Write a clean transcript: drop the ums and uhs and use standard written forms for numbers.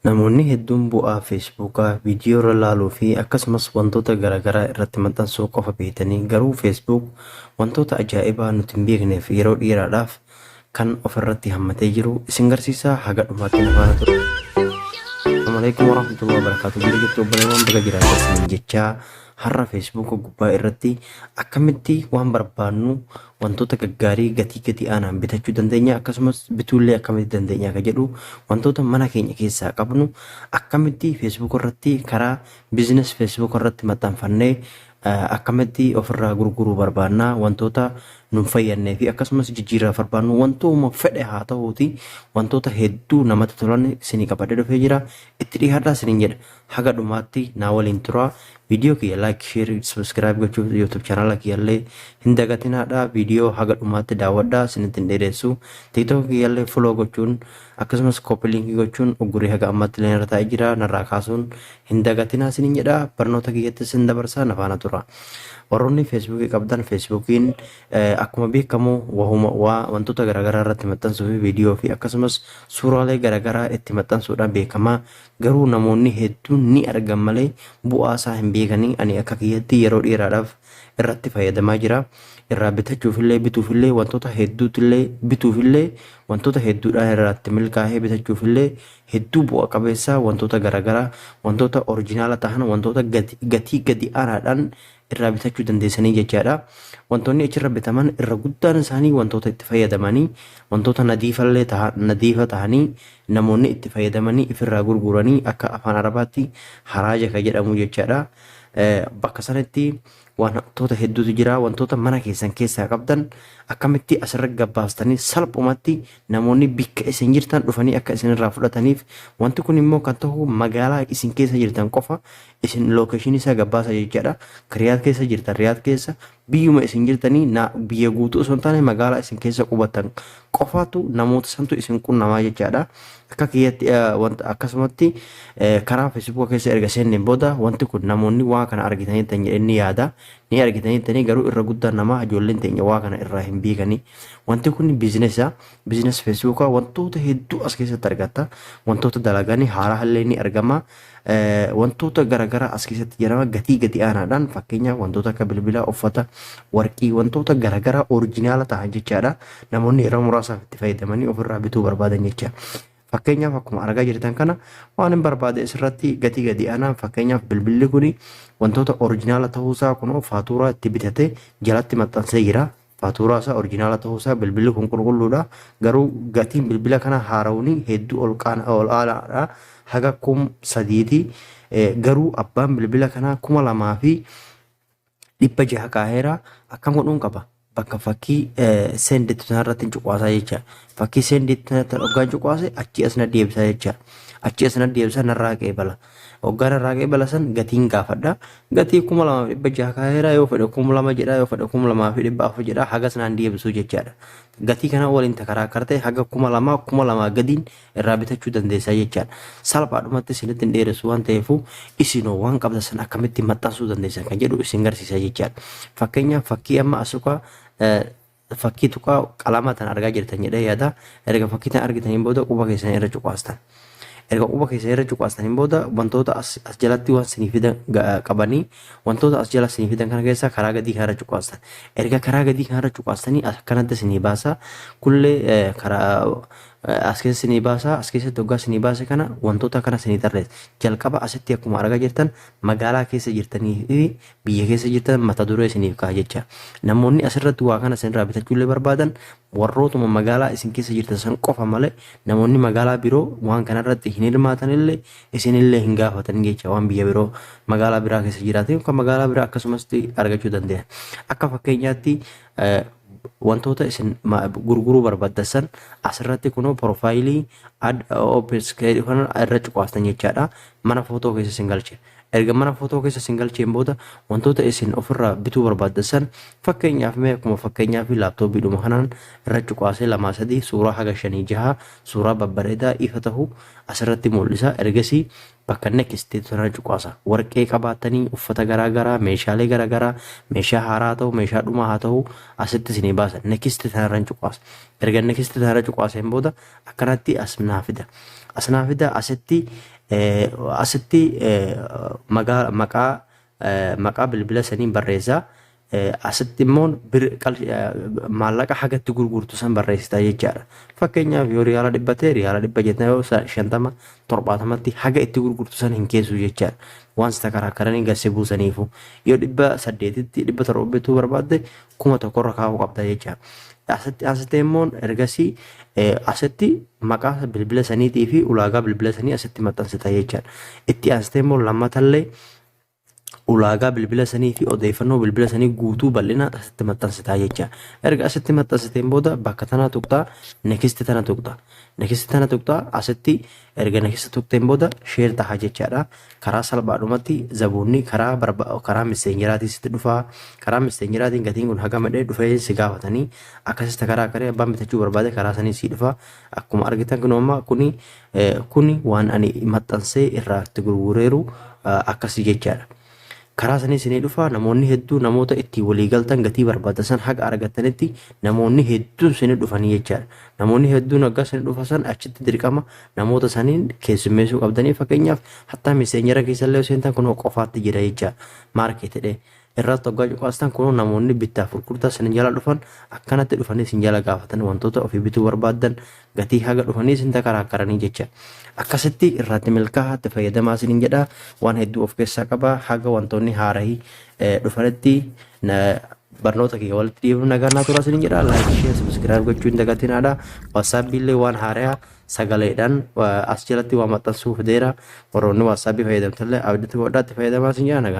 Namoonni hedduun bu'aa Feesbuukaa viidiyoo irra laaluu fi akkasumas wantoota garaagaraa irratti maxxansuu qofa beektanii, garuu Facebook wantoota ajaa'ibaa nuti hin beekneef yeroo dheeraadhaaf kan ofirratti hammatee jiru isin garsiisaa. Haga dhumaatti na faana tura. Assalamu alaikum warahmatullahi wabarakatuh. Biyya jirtu obboleewwan, baga jiraatan isiniin jechaa, har'a Facebook gubbaa irratti akkamitti waan barbaannu wantoota gaggaarii gatii gadi aanaan bitachuu dandeenya, akkasumas bituullee akkamitti dandeenya akka jedhu, wantoota mana keenya keessaa qabnu akkamitti Facebook irratti karaa business Facebook irratti maxxanfannee akkamitti ofirraa gurguruu barbaanna, wantoota nun fayyannee fi akkasumas jijjiirraa barbaannu, wantooma fedhe haa ta'uuti, wantoota hedduu namatti tolan isinii qabadhee dhufee jira. Itti dhiyaadhaa isiniin jedha. Haga dhumaatti naa waliin tura. Viidiyoo kiyya like, share, subscribe gochuuf YouTube channel kiyyallee hin dagatinaadha. Viidiyoo haga dhumaatti daawwadhaa, isinitti hin dheeressu. TikTok kiyyallee follow gochuun akkasumas copy link gochuun uggurii haga ammaatti illee irra taa'ee jira narraa kaasuun hin dagatinaa isiniin jedha. Barnoota kiyyatti isin dabarsaa, na faana tura. Warroonni Feesbuukii qabdan, Feesbuukiin akkuma beekamu wahuma waa wantoota garaagaraa irratti maxxansuu fi viidiyoo fi akkasumas suuraalee garaagaraa itti maxxansuudhaan beekama. Garuu namoonni hedduun ni argan malee bu'aa isaa hin beekanii. Ani akka kiyyatti yeroo dheeraadhaaf irratti fayyadamaa jira. Irraa bitachuufillee, bituufillee, wantoota hedduutillee bituufillee, wantoota hedduudhaan irratti milkaa'ee bitachuufillee hedduu bu'a qabeessa. Wantoota garaagaraa, wantoota original ta'an, wantoota gatii gadi aanaadhaan irraa bitachuu dandeessanii jechaadha. Wantoonni achirra bitaman irra guddaan isaanii wantoota itti fayyadamanii, wantoota nadiifallee nadiifa ta'anii namoonni itti fayyadamanii ifirraa gurguranii, akka afaan Arabaatti haraaja kan jedhamu jechaadha. Bakka sanatti wantoota hedduutu jira. Wantoota mana keessan keessaa qabdan akkamitti asirra gabbaastanii salphumatti namoonni bikka isin jirtan dhufanii akka isinirraa fudhataniif. Wanti kun immoo kan ta'u magaalaa isin keessa jirtan qofa isin location isaa gabbaasa jechaadha. Riyaad keessa jirtan, Riyaad keessa, biyyuma isin jirtanii na biyya guutuu osoo hin taane magaalaa isin keessa qubatan qofaatu namoota santu isin qunnamaa jechaadha. Akka kiyyatti wanta akkasumatti karaa Feesbuuka keessa erga seenneen booda wanti kun namoonni waa kana argitanii tan jedhee ni yaada. Ni argitanii tanii, garuu irra guddaan namaa ijoolleen teenya waa kana irraa hin beekanii. Wanti kun business. Business Feesbuukaa wantoota hedduu as keessatti argatta. Wantoota dalaganii haaraa illee ni argama. Wantoota garaagaraa as keessatti jedhama gatii gadi aanaadhaan. Fakkeenyaaf wantoota akka bilbilaa, uffata, warqii, wantoota garaagaraa original ta'an jechaadha. Namoonni yeroo muraasaaf itti fayyadamanii ofirraa bituu barbaadan jecha. Fakkeenyaaf akkuma argaa jirtan kana waan hin barbaade asirratti gatii gadi aanaan, fakkeenyaaf bilbilli kuni wantoota original ta'uusaa kunoo faatuuraa itti bitate jalatti maxxansee jira. Faatuuraa isaa original ta'uusaa, bilbilli kun qulqulluudha. Garuu gatiin bilbila kana haarawuni hedduu ol aanaadha. Haga 3000ti. Garuu abbaan bilbila kanaa 2600 kaaheera. Akkam godhuun qaba? Bakka fakkii send ittu sanarratti hin cuqaasaa jecha. Fakkii send ittu sanarratti hoggaan cuqaase achii as na deebisaa jecha. Achii as na deebisaa, narraa qeebala. Hoggaan narraa qeebala san gatiin gaafadha. Gatii 2600 kaaheera, yoo fedhe 2000 jedha, yoo fedhe 2400 jedha, hagas naan deebisuu jechaadha. Gatii kana waliin takaraakkartee haga 2000, 2000 gadiin irraa bitachuu dandeessaa jechaadha. Salphaadhumatti isinitti hin dheeressu waan ta'eefu, isinoo waan qabdan san akkamitti maxxansuu dandeessan kan jedhu isin garsiisa jechaadha. Fakkeenyaaf fakkii amma asukaa fakkii tuqaa qalama tan argaa jirtan jedhee yaada. Erga fakkii tan argitaniin booda quba keessan irra cuqaastan. Erga quba keessan irra cuqaastaniin booda wantoota as jalatti waan isinii fidan qabanii, wantoota as jala isinii fidan kana keessaa karaa gadii kanarra cuqaastan. Erga karaa gadii kanarra cuqaastanii akkanatti isinii baasa. Kullee karaa as keessa isinii baasa. As keessatti hoggaa isinii baase kana wantoota kana isinii tarreessa. Jalqaba asitti akkuma argaa jirtan magaalaa keessa jirtanii fi biyya keessa jirtan mata duree isiniif ka'a jecha. Namoonni asirratti waa kana isinirraa bitachuullee barbaadan warrootuma magaalaa isin keessa jirtan san qofa malee namoonni magaalaa biroo waan kanarratti hin hirmaatanillee isinillee hin gaafatan jecha. Waan biyya biroo magaalaa biraa keessa jiraatan yookaan magaalaa biraa akkasumas argachuu danda'an. Akka fakkeenyaatti wantoota isin gurguruu barbaaddan san asirratti kunoo profile add opens kana irra cuqaastan jechaadha. Mana footoo keessa isin galche. Erga mana footoo keessa isin galcheen booda, wantoota isin ofirraa bituu barbaaddan san, fakkeenyaaf mee akkuma fakkeenyaaf laaptooppiidhuma kanaan irra cuqaasee, lamaa sadii suuraa haga shanii jaha suuraa babbareedaa ifa tahu asirratti mul'isa. Ergasii bakka next tana cuqaasa. Warqee qabaatanii, uffata garaagaraa, meeshaalee garaagaraa, meeshaa haaraa haa ta'u, meeshaa dhumaa haa ta'u, asitti isinii baasa. Next tanarra cuqaasa. Erga next tanarra cuqaaseen booda akkanatti as naa fida. As naa fida. Asitti maqaa bilbila sanii barreessaa. Asitti immoo maallaqa hagatti gurgurtu san barreessita jechaadha. Fakkeenyaaf yoo riyaala 100 ta'e, riyaala 100 jettan, yoo 50, 70tti haga itti gurgurtu san hin keessu jechaadha. Waan sita karaa karanii gasee buusaniifu yoo 800tti 700 bituu barbaadde, 1000rra kaa'uu qabda jechaadha. Asitti immoo ergasii asitti maqaa bilbila saniitii fi ulaagaa bilbila sanii asitti maxxansita jechaadha. Itti aansitee immoo lammatallee ulaagaa bilbila sanii fi odeeffannoo bilbila sanii guutuu bal'inaan asitti maxxansitaa jecha. Erga asitti maxxansiteen booda bakka tana tuqxaa, next tana tuqxaa. Next tana tuqxaa. Asitti erga next tuqxeen booda share taha jechaadha. Karaa salphaadhumatti zabuunni karaa Messengeraatiin sitti dhufaa. Karaa Messengeraatiin gatiin kun haga madhee dhufee si gaafatanii, akkasitti karaa karee abbaan bitachuu barbaade karaa sanii si dhufa. Akkuma argitan kun amma kuni waan ani maxxansee irraa itti gurgureeru akkasii jechaadha. Karaa sanii isinii dhufa. Namoonni hedduu, namoota ittiin walii galtan, gatii barbaadan san haga argatanitti namoonni hedduun isinii dhufanii jechaadha. Namoonni hedduun akka isinii dhufa san achitti dirqama namoota saniin keessummeessuu qabdanii. Fakkeenyaaf hattaa Messengera keessallee seentan, kunoo qofaatti jira jecha, market jedhee. Irratti hoggaa cuqaastan, kunoo namoonni bittaaf gurgurtaa isin jala dhufan akkanatti dhufanii isin jala gaafatan, wantoota ofii bituu barbaaddan gatii haga dhufanii isin takaraakkaranii jecha. Akkasitti irratti milkaa'aa itti fayyadamaa isiniin jedha. Waan hedduu of keessaa qaba. Haga wantoonni haarahii dhufanitti barnoota kiyya walitti dhiibnu nagaa naa tura isiniin jedha. Like, share, subscribe gochuu hin dagatinaadha. WhatsAppii illee waan haaraa sagaleedhaan as jalatti waa maxxansuu fideera. Warroonni WhatsAppii fayyadamtallee abditti godhaa itti fayyadamaa isin jedha, nagaa.